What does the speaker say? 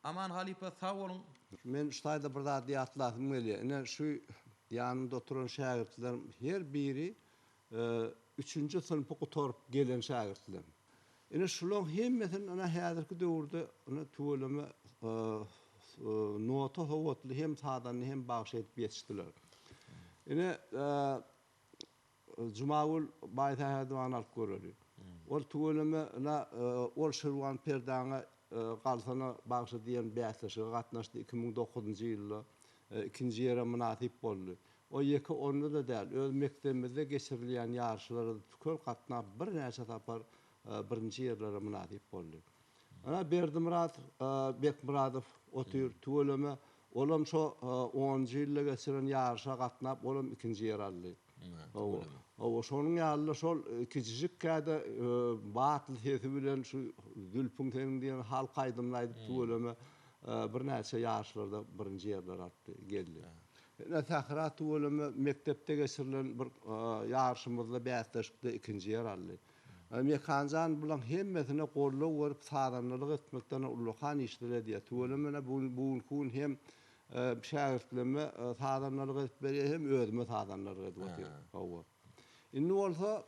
Aman halypa sag boluň. Men şu taýda bir zady ýatlasym gelýär. Ine şu ýanymda oturan şägirtlerim her biri üçünji synpy gutaryp gelen şägirtlerim. Ine şulaň hemmesini ine häzirki döwürde ine tüweleme nota sowatly hem sazanda hem bagşy edip ýetişdiler. Ine Jumagül Baýsähedowany alyp göreli. Ol tüweleme ine ol Şirwan perdaňa galsana bagşy diýen bäsleşige gatnaşdy 2009-njy ýylda ikinji ýere mynasyp boldy. O ýeke onda-da däl, öz mekdebimizde geçirilýän ýaryşlara-da tükel gatnap birnäçe sapar birinji ýerlere mynasyp boldy. Ynha Berdimyrat Bekmyradow otyr, tüweleme, olam şo onunjy ýylda geçiren ýaryşa gatnap, olam ikinji ýer aldy. Hawa, hawa, şonuň ýaly-da şol kiçijikkä-de batly sesi bilen şu Zülpüň seniň diýen halk aýdymyny aýdyp tüweleme birnäçe ýaryşlarda birinji ýerleri alyp geldi. Ine Sähra tüweleme mekdepde geçirilen bir ýaryşymyzda bäsleşikde ikinji ýer aldy. Mekanjan bulaň hemmesine goldaw berip sazandalyk etmekden ullakan işler edýär. Tüweleme ine bu günki gün hem şägirtlerime sazandalyk edip berýär hem özüme sazandalyk edip otyr. Hawa. Indi bolsa.